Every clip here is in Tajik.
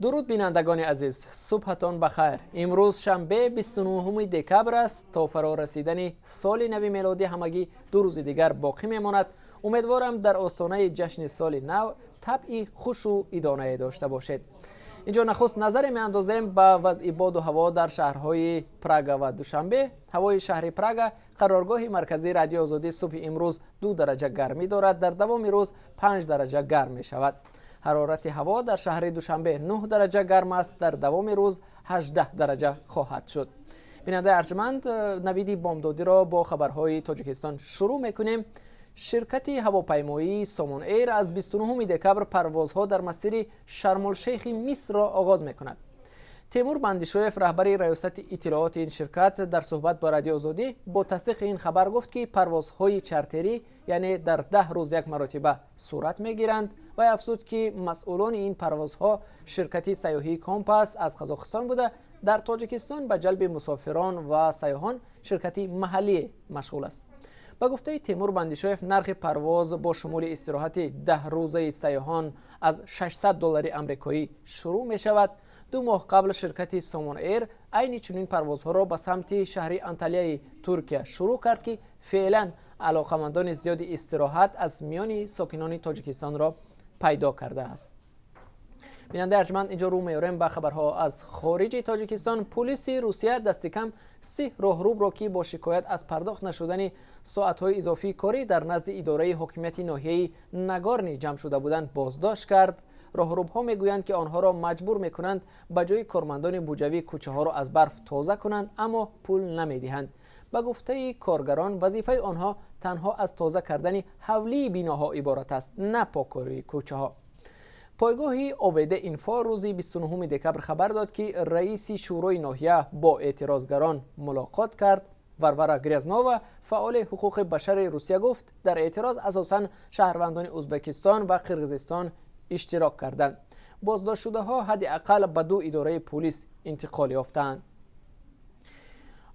Дуруд, бинандагони азиз, субҳатон ба хайр. Имрӯз шанбе, 29 декабр аст. То фаро расидани соли нави мелодӣ ҳамагӣ 2 рӯзи дигар боқӣ мемонад. Умедворам, дар остонаи ҷашни соли нав табъи хушу идонае дошта бошед. Инҷо нахуст назаре меандозем ба вазъи боду ҳаво дар шаҳрҳои Прага ва Душанбе. Ҳавои шаҳри Прага, қароргоҳи марказии Радиои Озодӣ, субҳи имрӯз 2 дараҷа гармӣ дорад, дар давоми рӯз 5 дараҷа гарм мешавад. Ҳарорати ҳаво дар шаҳри Душанбе 9 дараҷа гарм аст, дар давоми рӯз 18 дараҷа хоҳад шуд. Бинандаи арҷманд, навиди бомдодиро бо хабарҳои Тоҷикистон шурӯъ мекунем. Ширкати ҳавопаймоии Сомон Эйр аз 29 декабр парвозҳо дар масири Шармулшейхи Мисрро оғоз мекунад. Темур Бандишоев, раҳбари раёсати иттилооти ин ширкат, дар суҳбат бо Радиои Озодӣ бо тасдиқи ин хабар гуфт, ки парвозҳои чартерӣ, яъне дар 10 рӯз як маротиба сурат мегиранд. Вай афзуд, ки масъулони ин парвозҳо ширкати сайёҳии Компас аз Қазоқистон буда, дар Тоҷикистон ба ҷалби мусофирон ва сайёҳон ширкати маҳаллие машғул аст. Ба гуфтаи Темур Бандишоев, нархи парвоз бо шумули истироҳати 10-рӯзаи сайёҳон аз 600 доллари амрикоӣ шурӯъ мешавад. 2 моҳ қабл ширкати Сомон Эйр айни чунин парвозҳоро ба самти шаҳри Анталияи Туркия шурӯъ кард, ки феълан алоқамандони зиёди истироҳат аз миёни сокинони Тоҷикистонро пайдо кардааст. Бинандаи арҷманд, инҷо рӯ меорем ба хабарҳо аз хориҷи Тоҷикистон. Пулиси Русия дастикам 30 роҳрубро, ки бо шикоят аз пардохт нашудани соатҳои изофии корӣ дар назди идораи ҳокимияти ноҳияи Нагорни ҷамъ шуда буданд, боздошт кард. Роҳрубҳо мегӯянд, ки онҳоро маҷбур мекунанд ба ҷои кормандони буҷавӣ кӯчаҳоро аз барф тоза кунанд, аммо пул намедиҳанд. Ба гуфтаи коргарон, вазифаи онҳо танҳо аз тоза кардани ҳавлии биноҳо иборат аст, на поккории кӯчаҳо. Пойгоҳи ОВД Инфо рӯзи 29 декабр хабар дод, ки раиси шӯрои ноҳия бо эътирозгарон мулоқот кард. Варвара Грязнова, фаъоли ҳуқуқи башари Русия, гуфт, дар эътироз асосан шаҳрвандони Ӯзбекистон ва Қирғизистон иштирок карданд. Боздоштшудаҳо ҳадди ақал ба ду идораи пулис интиқол ёфтаанд.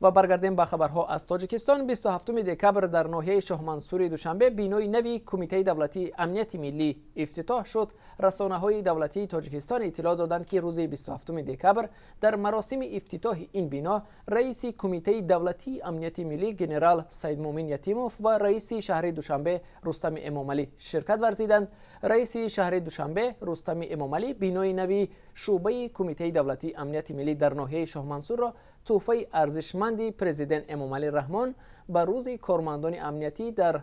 Ва баргардем ба хабарҳо аз Тоҷикистон. 27 декабр дар ноҳияи Шоҳмансури Душанбе бинои нави Кумитаи давлатии амнияти миллӣ ифтитоҳ шуд. Расонаҳои давлатии Тоҷикистон иттилоъ доданд, ки рӯзи 27 декабр дар маросими ифтитоҳи ин бино раиси Кумитаи давлатии амнияти миллӣ генерал Саидмумин Ятимов ва раиси шаҳри Душанбе Рустами Эмомалӣ ширкат варзиданд. Раиси шаҳри Душанбе Рустами Эмомалӣ бинои нави шӯъбаи Кумитаи давлатии амнияти миллӣ дар ноҳияи Шоҳмансурро тӯҳфаи арзишманди президент Эмомалӣ Раҳмон ба рӯзи кормандони амниятӣ дар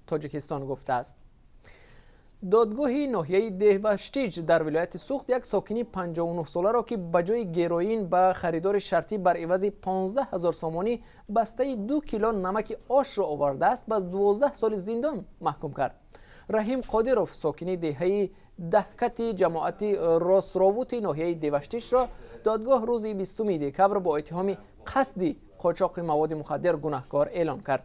Тоҷикистон гуфтааст. Додгоҳи ноҳияи Деваштич дар вилояти Суғд як сокини 59-соларо, ки ба ҷои героин ба харидори шартӣ бар ивази 15 ҳазор сомонӣ бастаи 2 кило намаки ошро овардааст, ба 12 соли зиндон маҳкум кард. Раҳим Қодиров, сокини деҳаи Даҳкати ҷамоати Росровути ноҳияи Деваштичро додгоҳ рӯзи 20 декабр бо иттиҳоми қасди қочоқи маводи мухаддир гунаҳкор эълон кард.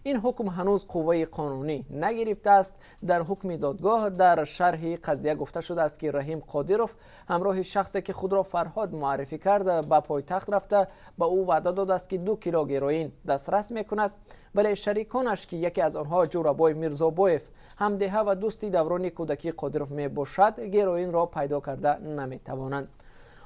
Ин ҳукм ҳанӯз қувваи қонунӣ нагирифтааст. Дар ҳукми додгоҳ дар шарҳи қазия гуфта шудааст, ки Раҳим Қодиров ҳамроҳи шахсе, ки худро Фарҳод муаррифӣ кард, ба пойтахт рафта, ба ӯ ваъда додааст, ки 2 кило героин дастрас мекунад, вале шариконаш, ки яке аз онҳо Ҷӯрабой Мирзобоев, ҳамдеҳа ва дӯсти даврони кӯдакии Қодиров мебошад, героинро пайдо карда наметавонанд.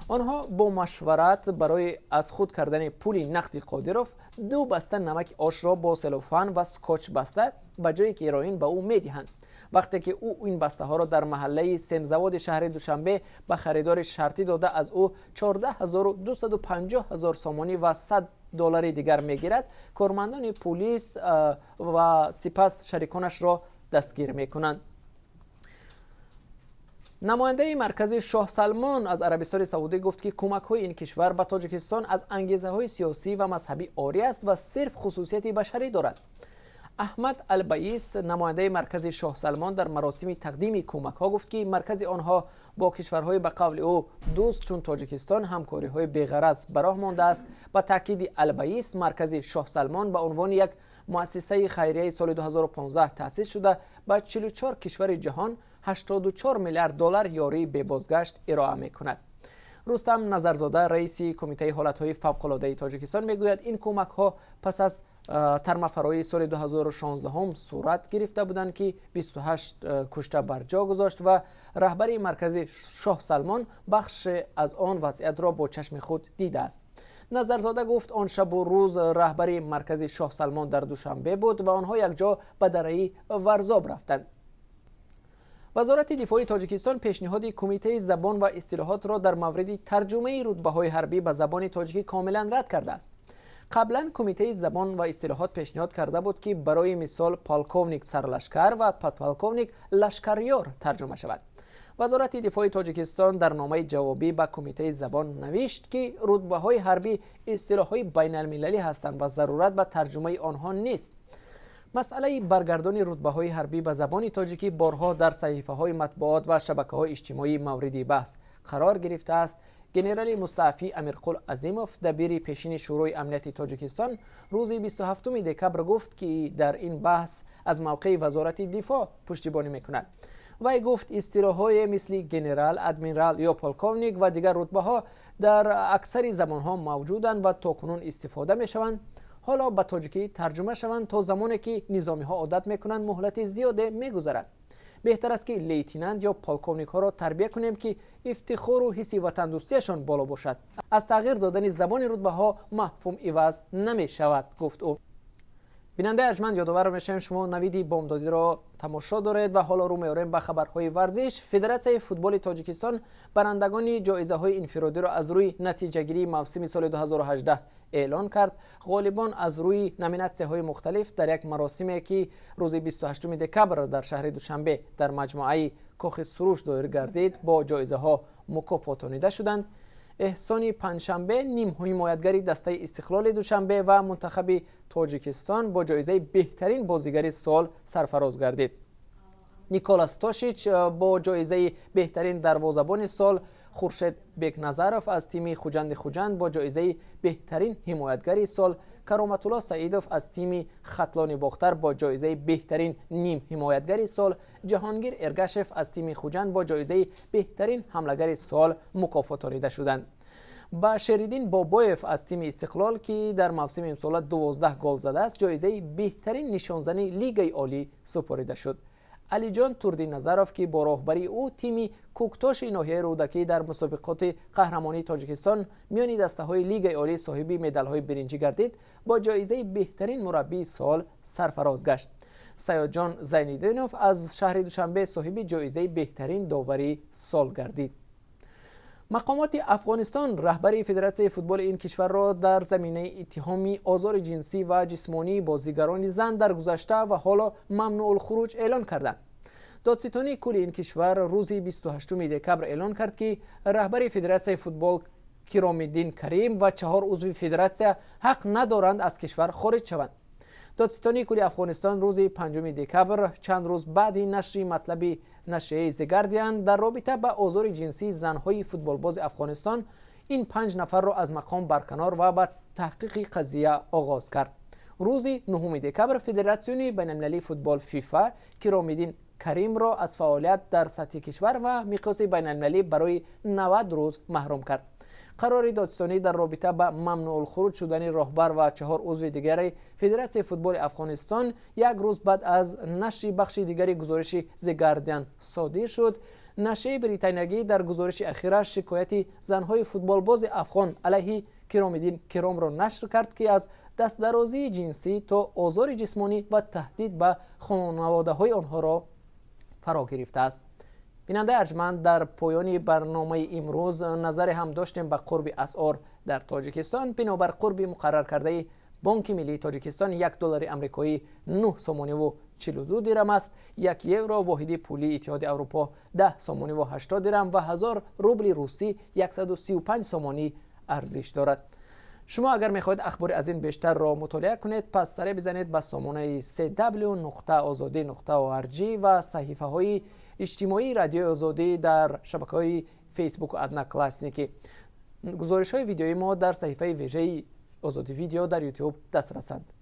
Онҳо бо машварат барои аз худ кардани пули нақди Қодиров ду баста намаки ошро бо селофан ва скотч баста, ба ҷои героин ба ӯ медиҳанд. Вақте ки ӯ ин бастаҳоро дар маҳаллаи Семзаводи шаҳри Душанбе ба харидори шартӣ дода, аз ӯ 14 250 ҳазор сомонӣ ва 100 доллари дигар мегирад, кормандони пулис ва сипас шариконашро дастгир мекунанд. Намояндаи маркази Шоҳ Салмон аз Арабистони Саудӣ гуфт, ки кӯмакҳои ин кишвар ба Тоҷикистон аз ангезаҳои сиёсӣ ва мазҳабӣ орӣ аст ва сирф хусусияти башарӣ дорад. Аҳмад Албаис, намояндаи маркази Шоҳ Салмон, дар маросими тақдими кӯмакҳо гуфт, ки маркази онҳо бо кишварҳои, ба қавли ӯ, дӯст чун Тоҷикистон ҳамкориҳои беғараз ба роҳ мондааст. Ба таъкиди Албаис, маркази Шоҳ Салмон ба унвони як муассисаи хайрияи соли 2015 таъсис шуда, ба 44 кишвари ҷаҳон 84 миллиард доллар ёрии бебозгашт ироа мекунад. Рустам Назарзода, раиси Кумитаи ҳолатҳои фавқулодаи Тоҷикистон, мегӯяд, ин кӯмакҳо пас аз тармафароии соли 2016 сурат гирифта буданд, ки 28 кушта бар ҷо гузошт ва раҳбари маркази Шоҳ Салмон бахше аз он вазъиятро бо чашми худ дидааст. Назарзода гуфт, он шабу рӯз раҳбари маркази Шоҳ Салмон дар Душанбе буд ва онҳо якҷо ба дараи Варзоб рафтанд. Вазорати дифои Тоҷикистон пешниҳоди Кумитаи забон ва истилоҳотро дар мавриди тарҷумаи рутбаҳои ҳарбӣ ба забони тоҷикӣ комилан рад кардааст. Қаблан Кумитаи забон ва истилоҳот пешниҳод карда буд, ки барои мисол полковник сарлашкар ва подполковник лашкарёр тарҷума шавад. Вазорати дифои Тоҷикистон дар номаи ҷавобӣ ба Кумитаи забон навишт, ки рутбаҳои ҳарбӣ истилоҳҳои байналмилалӣ ҳастанд ва зарурат ба тарҷумаи онҳо нест. Масъалаи баргардони рутбаҳои ҳарбӣ ба забони тоҷикӣ борҳо дар саҳифаҳои матбуот ва шабакаҳои иҷтимоӣ мавриди баҳс қарор гирифтааст. Генерали мустаафӣ Амирқул Азимов, дабири пешини Шӯрои амнияти Тоҷикистон, рӯзи 27 декабр гуфт, ки дар ин баҳс аз мавқеи Вазорати дифоъ пуштибонӣ мекунад. Вай гуфт, истилоҳҳое мисли генерал, адмирал ё полковник ва дигар рутбаҳо дар аксари забонҳо мавҷуданд ва то кунун истифода мешаванд. Ҳоло ба тоҷикӣ тарҷума шаванд, то замоне ки низомиҳо одат мекунанд, муҳлати зиёде мегузарад. Беҳтар аст, ки лейтенант ё полковникҳоро тарбия кунем, ки ифтихору ҳисси ватандӯстияшон боло бошад. Аз тағйир додани забони рутбаҳо мафҳум иваз намешавад, гуфт ӯ. Бинандаи арҷманд, ёдовар мешавем, шумо Навиди бомдодиро тамошо доред ва ҳоло рӯ меорем ба хабарҳои варзиш. Федератсияи футболи Тоҷикистон барандагони ҷоизаҳои инфиродиро аз рӯи натиҷагирии мавсими соли 2018 эълон кард. Ғолибон аз рӯи номинатсияҳои мухталиф дар як маросиме, ки рӯзи 28 декабр дар шаҳри Душанбе дар маҷмӯаи Кохи Суруш доир гардид, бо ҷоизаҳо мукофотонида шуданд. Эҳсони Панҷшанбе, нимҳимоятгари дастаи Истиқлоли Душанбе ва мунтахаби Тоҷикистон, бо ҷоизаи беҳтарин бозигари сол сарфароз гардид. Никола Стошич бо ҷоизаи беҳтарин дарвозабони сол, Хуршед Бекназаров аз тими Хуҷанди Хуҷанд бо ҷоизаи беҳтарин ҳимоятгари сол, Кароматулло Саидов аз тими Хатлони Бохтар бо ҷоизаи беҳтарин нимҳимоятгари сол, Ҷаҳонгир Эргашев аз тими Хуҷанд бо ҷоизаи беҳтарин ҳамлагари сол мукофотонида шуданд. Ба Шериддин Бобоев аз тими Истиқлол, ки дар мавсими имсола 12 гол задааст, ҷоизаи беҳтарин нишонзани Лигаи олӣ супорида шуд. Алиҷон Турдиназаров, ки бо роҳбарии ӯ тими Кӯктоши ноҳияи Рӯдакӣ дар мусобиқоти қаҳрамонии Тоҷикистон миёни дастаҳои Лигаи олӣ соҳиби медалҳои биринҷӣ гардид, бо ҷоизаи беҳтарин мураббии сол сарфароз гашт. Саёдҷон Зайниддинов аз шаҳри Душанбе соҳиби ҷоизаи беҳтарин доварии сол гардид. Мақомоти Афғонистон раҳбари федератсияи футболи ин кишварро дар заминаи иттиҳоми озори ҷинсӣ ва ҷисмонии бозигарони зан дар гузашта ва ҳоло мамнӯъулхуруҷ эълон карданд. Додситонии кулли ин кишвар рӯзи 28 декабр эълон кард, ки раҳбари федератсияи футбол Киромиддин Карим ва чаҳор узви федератсия ҳақ надоранд аз кишвар хориҷ шаванд. Додситонии кулли Афғонистон рӯзи 5 декабр, чанд рӯз баъди нашри матлаби нашрияи The Guardian дар робита ба озори ҷинсии занҳои футболбози Афғонистон, ин панҷ нафарро аз мақом барканор ва ба таҳқиқи қазия оғоз кард. Рӯзи 9 декабр Федератсиони байналмилалии футбол ФИФА Киромиддин Каримро аз фаъолият дар сатҳи кишвар ва миқёси байналмилалӣ барои 90 рӯз маҳрум кард. Қарори додситонӣ дар робита ба мамнӯъулхуруҷ шудани роҳбар ва чаҳор узви дигари федератсияи футболи Афғонистон як рӯз баъд аз нашри бахши дигари гузориши The Guardian содир шуд. Нашрияи британиягӣ дар гузориши ахираш шикояти занҳои футболбози афғон алайҳи Киромиддин Киромро нашр кард, ки аз дастдарозии ҷинсӣ то озори ҷисмонӣ ва таҳдид ба хонаводаҳои онҳоро фаро гирифтааст. Бинандаи арҷманд, дар поёни барномаи имрӯз назаре ҳам доштем ба қурби асъор дар Тоҷикистон. Бинобар қурби муқарраркардаи Бонки миллии Тоҷикистон, 1 доллари амрикоӣ 9 сомониву 42 дирам аст, 1 евро, воҳиди пулии Иттиҳоди Аврупо, 10 сомониву 80 дирам ва 1000 рубли русӣ 135 сомонӣ арзиш дорад. Шумо агар мехоҳед ахбори аз ин бештарро мутолиа кунед, пас саре бизанед ба сомонаи cw.ozodi.org ва саҳифаҳои иҷтимоии Радиои Озодӣ дар шабакаҳои Фейсбуку Одноклассники. Гузоришҳои видеои мо дар саҳифаи вежаи Озодӣ Видео дар Ютуб дастрасанд.